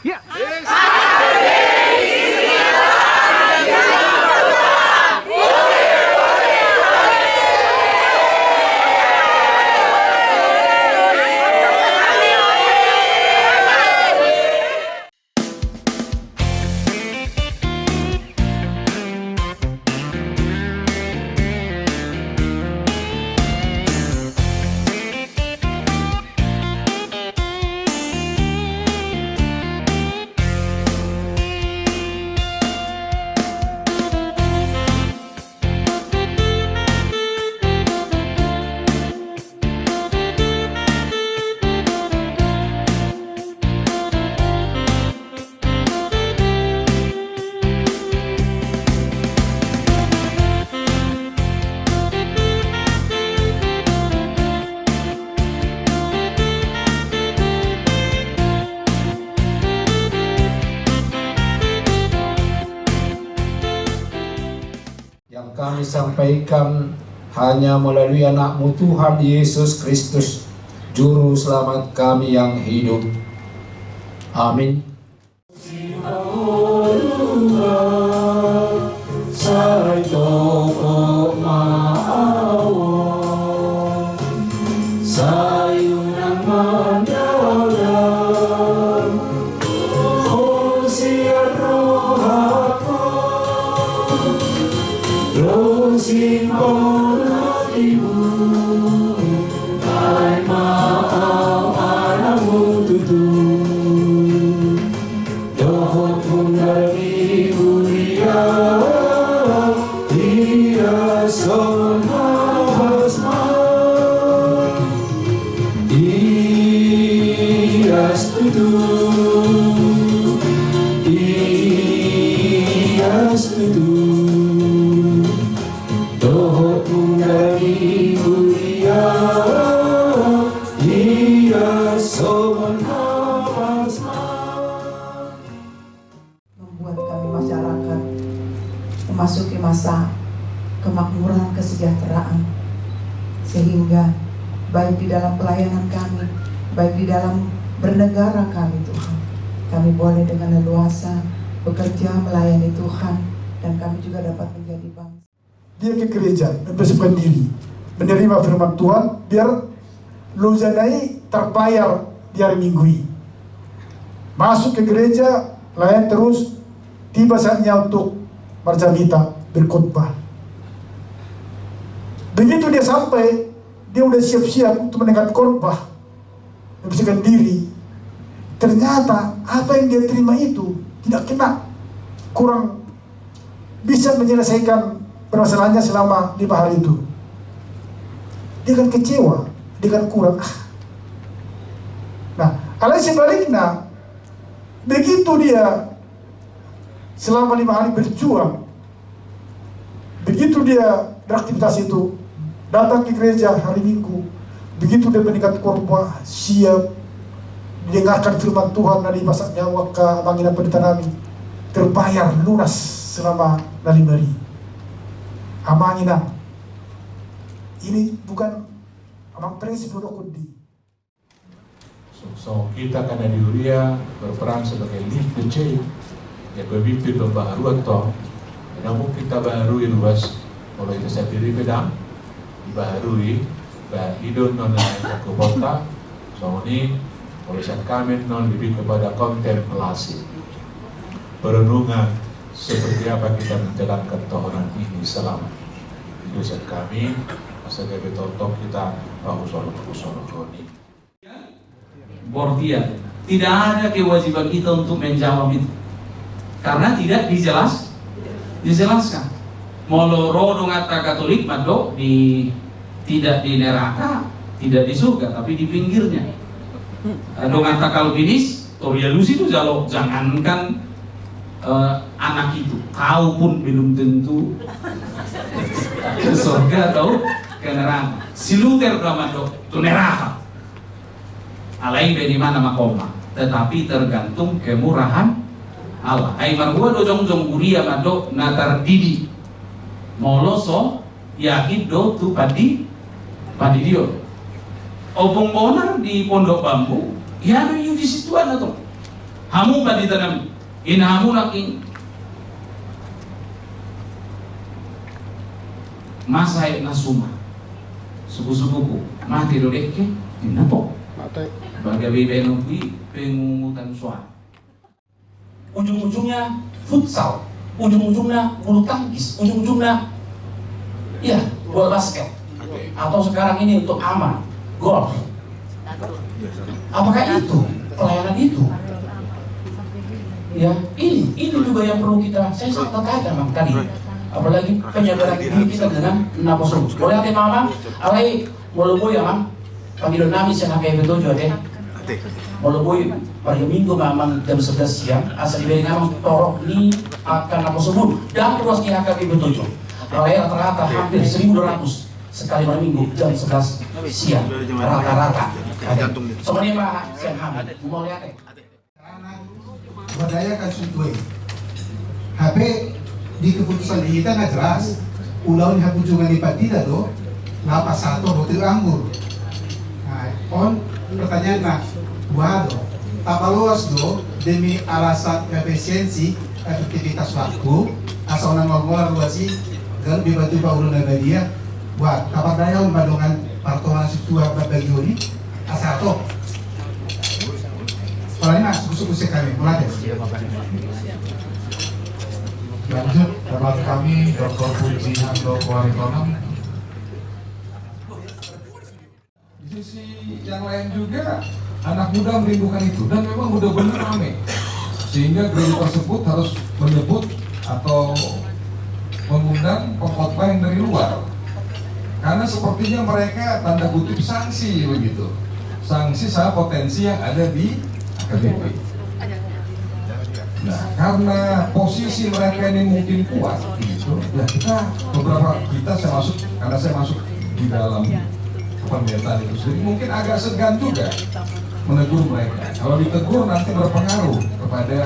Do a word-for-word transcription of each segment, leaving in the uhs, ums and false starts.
Ya. Yang kami sampaikan hanya melalui Anak-Mu Tuhan Yesus Kristus, Juru Selamat kami yang hidup. Amin. Sai tongtong ma au, sai unang mandada. Ho sian rohangku, losing polotimu, ai ma au anakmu tutu. Dohot mundar ni huria, ia songon habas ma. Ias tutu, ias tutu. Dohot mundar ni huria, ia songon habas ma. Membuat kami masyarakat memasuki masa kemakmuran, kesejahteraan, sehingga baik di dalam pelayanan kami, baik di dalam bernegara kami, Tuhan, kami boleh dengan leluasa bekerja melayani Tuhan, dan kami juga dapat menjadi bangsa. Dia ke gereja, mempersiapkan diri, menerima firman Tuhan, biar lojana i terbayar di hari Minggu i. Masuk ke gereja, layan terus, tiba saatnya untuk marjamita, berkhotbah. Begitu dia sampai, dia udah siap-siap untuk mendengar khotbah, membersihkan diri. Ternyata apa yang dia terima itu tidak kena, kurang bisa menyelesaikan permasalahannya selama lima hari itu. Dia kan kecewa, dia kan kurang. Ah. Nah, alai sebaliknya, begitu dia selama lima hari berjuang, begitu dia beraktivitas itu, datang ke gereja hari Minggu, begitu dia mendengar khotbah, siap, didengarkan firman Tuhan na dipasahat ni angka amang inang pendeta nami, terbayar lunas selama na lima hari. Amang inang, ini bukan amang presi, produk di. So, so kita karena di huria berperan sebagai lead the change, ya, pemimpin pembaharuan, toh. Namun kita baharui ruas, kalau kita sendiri pedang dibaharui, ba, ido non na ke kota, so ini kalau sian kami non lebih kepada kontemplasi, perenungan seperti apa kita menjalankan tohonan ini selama. Ido sian kami, asa gabe tongtong kita pahusorhon, pahusorhon i. Bortian. Tidak ada kewajiban kita untuk menjawab itu. Karena tidak dijelas, dijelaskan. Molo ro donganta Katolik mandok di, tidak di neraka, tidak di surga, tapi di pinggirnya. Eh, donganta Kalvinis, Torialusi tu jalo, jangankan, eh, anak itu, kau pun belum tentu ke surga atau ke neraka. Si Luther do mandok tu neraka. Alai baen ibana ma koma, tetapi tergantung kemurahan Allah. Ai marhua do jongjong huria mandok na tardidi. Molo so yakin do tu pandi, pandidion. Ompung Bonar di Pondok Bambu, ia do iuji situan atong. Hamu ma di tanam, ina hamu nangkin. Masa e na suma. Suku-sukuku, mate do dengke, ninna po. Mate. Bagabe baenon i pengungutan suara. Ujung-ujungnya futsal, ujung-ujungnya bulu tangkis, ujung-ujungnya, ya, bola basket. Atau sekarang ini untuk ama, golf. Apakah itu pelayanan itu? Ya, ini, ini juga yang perlu kita, saya sangat tertarik, Amang, tadi. Apalagi penyadaran diri kita dengan naposobun. Boleh ate, Amang? Alai, molo boi, Amang, panggilan nami sian H K B P tojo, ate. Molo boi, hari Minggu, Amang, jam sebelas siang, asa dibereng, Amang, torop ni angka naposobun. Dan ruas ni H K B P tojo. Alai rata-rata hampir seribu dua ratus. Sekali malam minggu jam sebelas siang rata-rata. Songon i ma sian hami. Mauliate. Berdayakan suku e. Hape di keputusan di hita na jelas, ulaon hapujunan ni pandita do, lapas sato roti anggur. Nah, on pertanyaan na, boha do, tapaloas do demi alasan efisiensi, efektivitas waktu, asa unang marmual ruas i, gabe batu paulun na badia, buat tapardayaon ma dongan partoha na sintua babagion i, asa to. Apalagi na suku-suku sekali, mulai deh. Lanjut, teman kami, Doktor Puji Handoko Aritonang. Di sisi yang lain juga, anak muda merindukan itu dan memang udah bener rame, sehingga gereja tersebut harus menyebut atau mengundang pengkhotbah yang dari luar, karena sepertinya mereka tanda kutip sangsi begitu, sangsi sama potensi yang ada di H K B P. Nah, karena posisi mereka ini mungkin kuat, gitu, ya kita beberapa, kita, saya masuk, karena saya masuk di dalam kependetahan itu sendiri, mungkin agak segan juga menegur mereka. Kalau ditegur, nanti berpengaruh kepada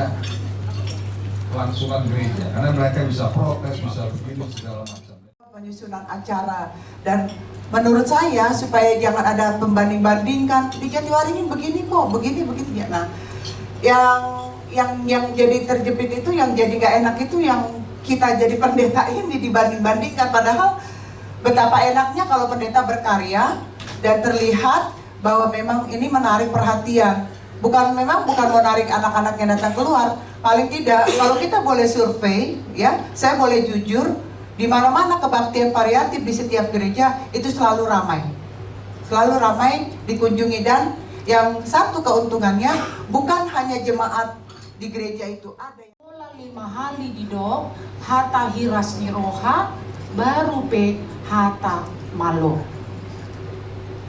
kelangsungan gereja, karena mereka bisa protes, bisa begini, segala macam. Penyusunan acara, dan menurut saya, supaya jangan ada pembanding-bandingkan, di Jatiwaringin begini kok, begini, begitu ya. Nah, yang yang yang jadi terjepit itu, yang jadi nggak enak itu, yang kita jadi pendeta ini dibanding-bandingkan, padahal betapa enaknya kalau pendeta berkarya dan terlihat bahwa memang ini menarik perhatian. Bukan, memang bukan mau narik anak-anak yang datang keluar. Paling tidak, kalau kita boleh survei, ya, saya boleh jujur, di mana-mana kebaktian variatif di setiap gereja itu selalu ramai. Selalu ramai dikunjungi, dan yang satu keuntungannya, bukan hanya jemaat di gereja itu, ada yang Pola lima hali didok, hata hiras ni roha, baru pe hata malo.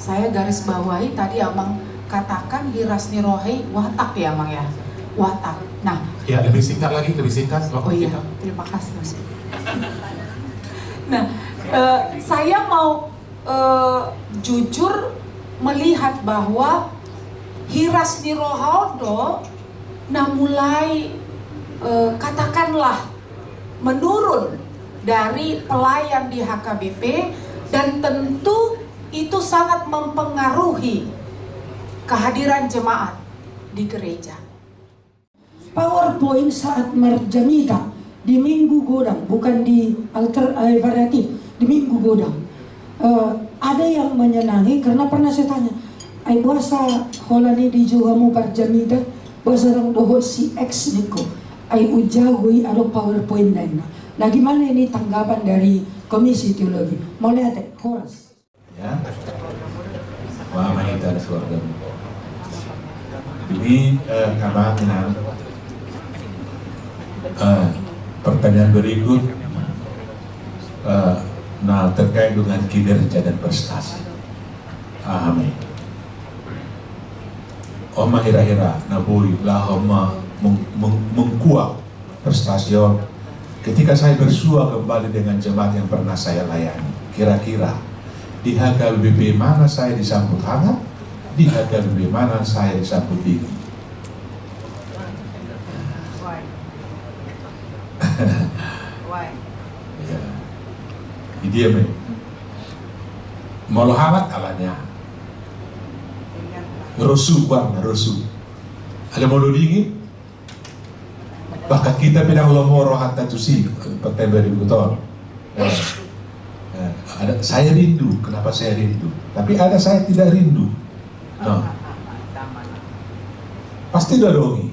Saya garis bawahi tadi Amang katakan hiras ni roha i watak ya, Amang ya? Watak. Nah. Ya, lebih singkat lagi, lebih singkat waktu kita. Oh iya, terima kasih, Mas. Nah, eh, saya mau eh, jujur melihat bahwa hiras ni roha on do na mulai, eh, katakanlah, menurun dari pelayan di H K B P, dan tentu itu sangat mempengaruhi kehadiran jemaat di gereja. PowerPoint saat marjamita di Minggu Godang, bukan di alter, eh, variatif, di Minggu Godang. Eh, ada yang menyenangi karena pernah saya tanya, "Ai boasa holan i dijou hamu parjamita, boasa ndang dohot si X?" ningku. "Ai unjago i adong PowerPoint," ninna. Nah, gimana ini tanggapan dari Komisi Teologi? Mauliate, horas. Ya. Wah, manita ada keluarga. Jadi, eh, Kabanginan, eh, pertanyaan berikut, eh, nah, terkait dengan kinerja dan prestasi. Amin. On ma hira-hira na boi laho ma meng-, meng-, mengkuak prestasi on, ketika saya bersua kembali dengan jemaat yang pernah saya layani, kira-kira di H K B P mana saya disambut hangat, di H K B P mana saya disambut dingin? Why? Why? Ya. Di dia me. Molo hangat alanya. Rosu, bang, rosu. Alai molo dingin, Bahkan kita pe ndang lomo rohanta tusi, partai baru betul. Eh, eh, ada saya rindu, kenapa saya rindu? Tapi ada saya tidak rindu. Nah. Pasti didok i.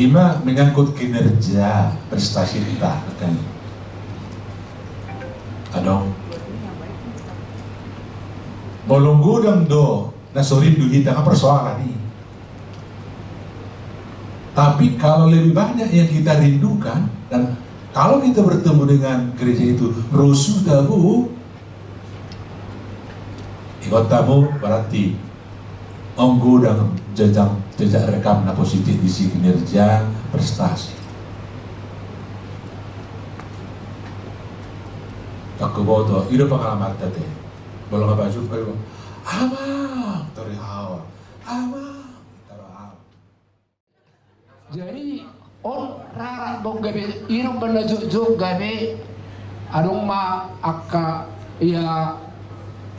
Ima menyangkut kinerja, prestasi kita, kan. Adong. Molo godang do na so rindu hita, nggak persoalan i. Tapi kalau lebih banyak yang kita rindukan, dan kalau kita bertemu dengan gereja itu, rusuh tabo, ingot tabo, berarti on godang jejak, jejak rekam na positif di segi kinerja, prestasi. Takku boto, i do pengalaman tadi. Molo nga baju, amang, tori hawa, amang. Jadi on rara do gabe, i do umbahen na jotjot gabe adong ma angka ia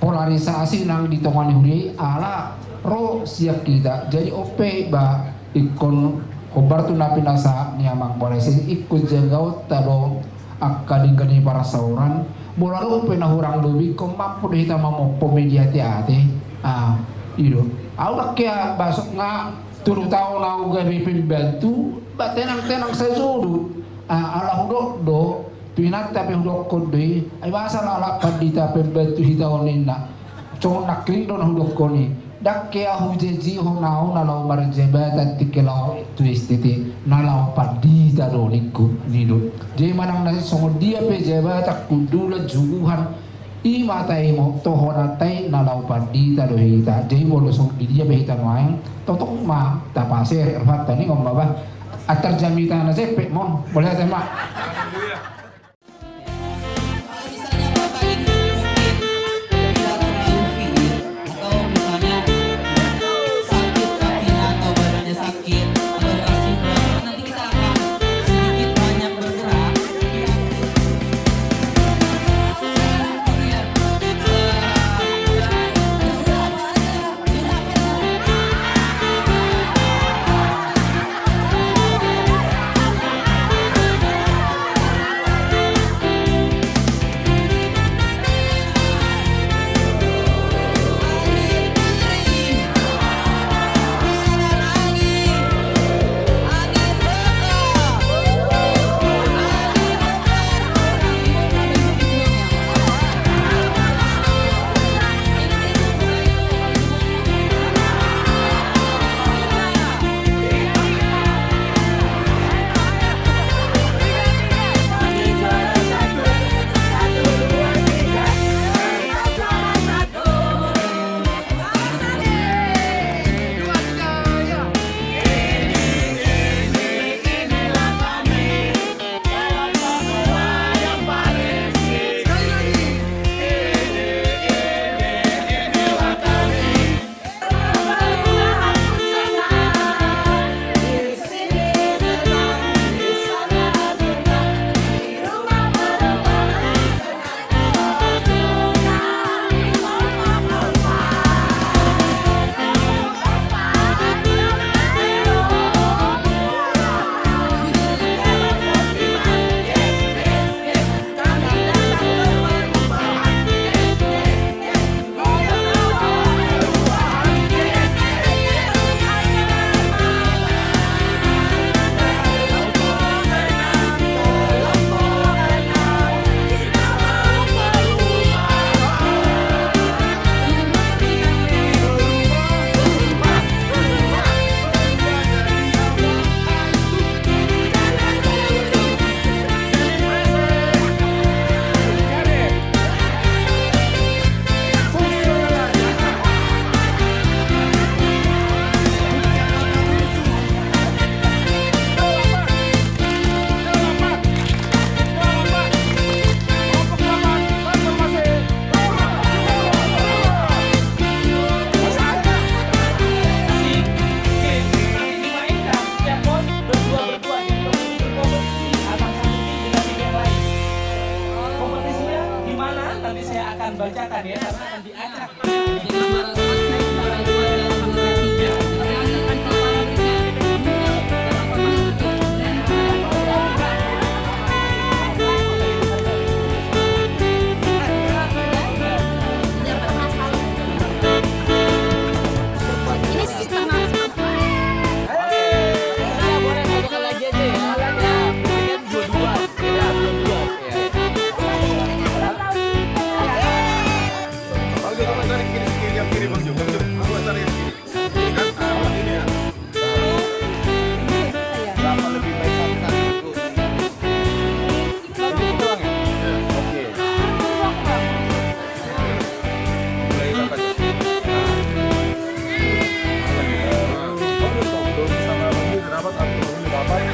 polarisasi nang di tonga ni huria i, ala ro sian hita. Jadi on pe ba ingkon hombar tu na pinasahat ni amang Boras i, ingkon jagaonta do angka denggan ni parsaoran. Molo adong pe na hurang lobi, ingkon mampu do hita mamompo media ate-ate. Ah, i do. Au ndang hea ba so nga tolu taon au gabe pembantu, ba tenang-tenang sajo do. Ah, ala hudok do, tu inanta pe hudokkon do i, ai boasa halak pandita pembantu hita on ninna. Songon nangkin do na hudokkon i. Ndang hea hujajihon au na laho marjabatan tingki laho tu S T T, na laho pandita do ningku, ninna do. Jadi manang na songon dia pe jabatan, hundulan, juguhan, i ma taimo, tohonanta i na laho pandita do hita. Jadi molo songon dia pe hita nuaeng, tongtong ma tapaserep rohanta, ninna on ma ba. Antar jamita na jempek mon, boleh ate ma. Kalau misalnya Bapak Ibu mungkin tidak terlalu fit, atau misalnya sakit kakinya atau badannya sakit, atau kasih berapa, nanti kita akan sedikit banyak bergerak. Ini, Bang Jo, Bang Jo. Gua cari yang sini. Ini kan, ah, ini ya. Nah. Ini bisa ya? Berapa lebih baik satu kali? Ini doang ya? Iya. Oke. Ini doang, Bang. Mulai berapa tuh? Nah. Belum, belum sama Bang Jo, dapat, belum dapat.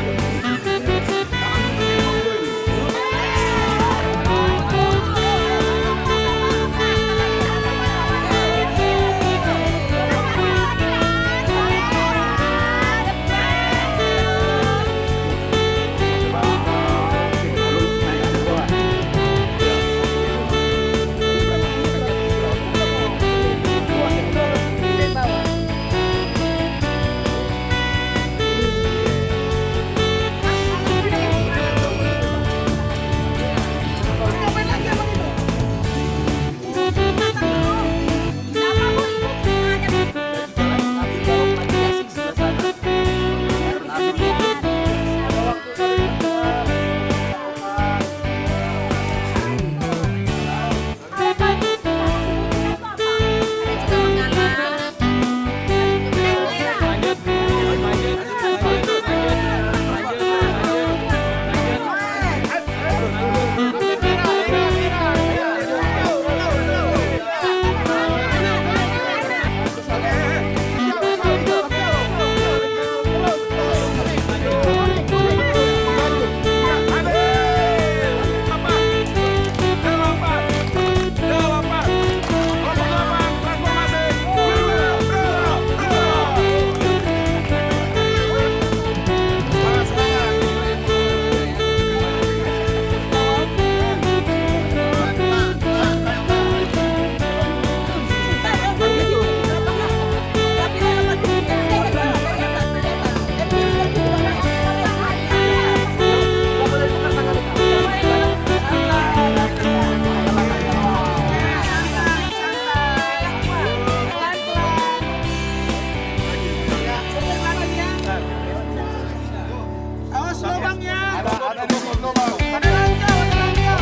Awas lubangnya. Ada, ada lubang, lubang. Ada ranjau, ada ranjau.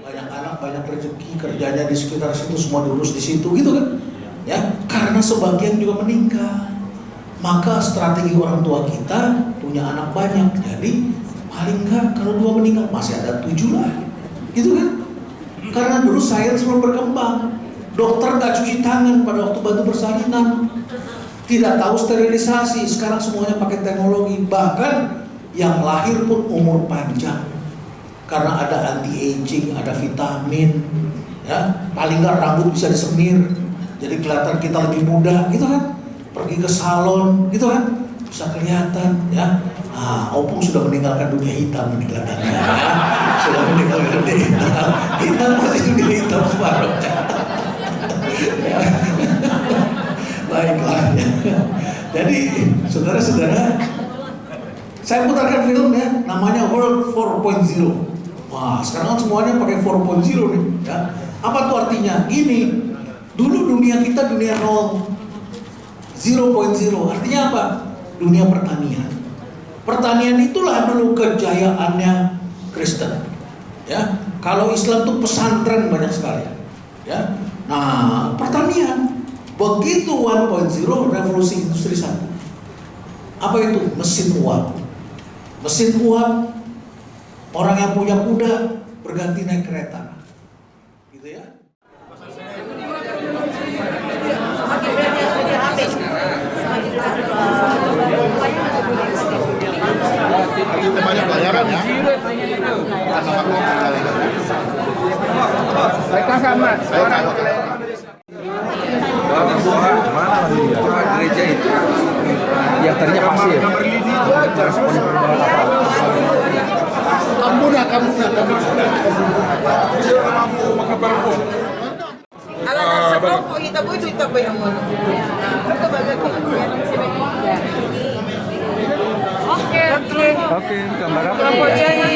Banyak anak, banyak rezeki, kerjanya di sekitar situ, semua diurus di situ, gitu kan? Ya, karena sebagian juga meninggal. Maka strategi orang tua kita punya anak banyak. Jadi, paling nggak kalau dua meninggal, masih ada tujuh lah. Gitu kan? Karena dulu sains belum berkembang. Dokter nggak cuci tangan pada waktu bantu persalinan. Tidak tahu sterilisasi. Sekarang semuanya pakai teknologi. Bahkan yang lahir pun umur panjang. Karena ada anti aging, ada vitamin, ya, paling nggak rambut bisa disemir, jadi kelihatan kita lebih muda, gitu kan? Pergi ke salon, gitu kan? Bisa kelihatan, ya. Ah, Opung sudah meninggalkan dunia hitam ini kelihatannya, ya. Sudah meninggalkan dunia hitam. Hitam masih dunia hitam separuhnya. Ya. Baiklah. Jadi, saudara-saudara, saya putarkan film ya, namanya World four point zero. Wah, sekarang kan semuanya pakai four point zero nih, ya. Apa tuh artinya? Gini, dulu dunia kita dunia nol, zero point zero. Artinya apa? Dunia pertanian. Pertanian itulah dulu kejayaannya Kristen. Ya, kalau Islam tuh pesantren banyak sekali. Ya. Nah, pertanian. Begitu one point zero, revolusi industri satu. Apa itu? Mesin uap. Mesin uap, orang yang punya kuda berganti naik kereta. Gitu ya. Kita banyak pelajaran ya. Mereka sama. Gereja itu yang tadinya Kambuna, kambuna, kambuna. Ala na sekelompok hita boi tu hita boi hamu. Oke, oke. Oke, gambar apa? Kelompok jadi.